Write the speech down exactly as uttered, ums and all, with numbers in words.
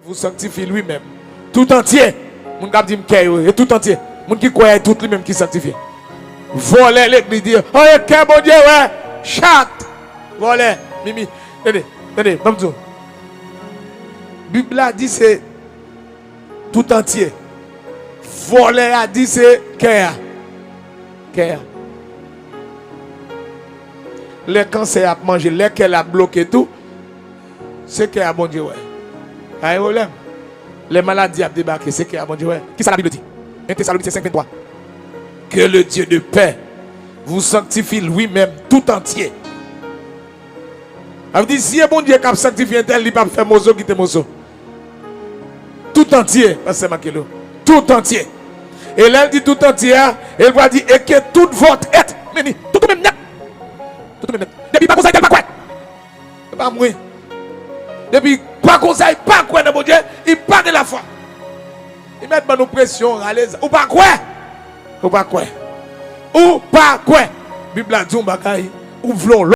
Vous sanctifie lui-même. Tout entier. Moun k ap di m kè yo, e tout entier. Moun ki kwè a tout li menm ki sanktifye. Vòlè legliz di, oh, e kè Bondye wè. Chat. Vòlè. Mimi. Tande, tande, ban m di w. Bib la di se tout entier. Vòlè a di se kè a. Kè a. Lè kansè ap manje, lè kè la ap bloke tou, se kè a Bondye wè. Pa gen pwoblèm. Lè maladi ap debake, se kè a Bondye wè. Kisa Labib di? En Tesalonisyen senk venntwa. Que le Dieu de paix vous sanctifie lui-même tout entier. Sa vle di, si e Bondye k ap sanktifye entèl, li p ap fè moso kite moso. Tout entier, pastè Makelo. Tout entier. E lè l di tout entier a, e l pral di, et que tout votre être, men li, tout ou menm nèt. Tout ou menm nèt. Depi pa konsa, li pa kwè. Se pa mwen. Depi pa konsa, li pa kwè nan Bondye, li pa gen lafwa. Li mèt ban nou presyon, rale zam. Ou pa kwè? Ou pa kwè? Ou pa kwè? Bib la di yon bagay, ou vle yon lòt.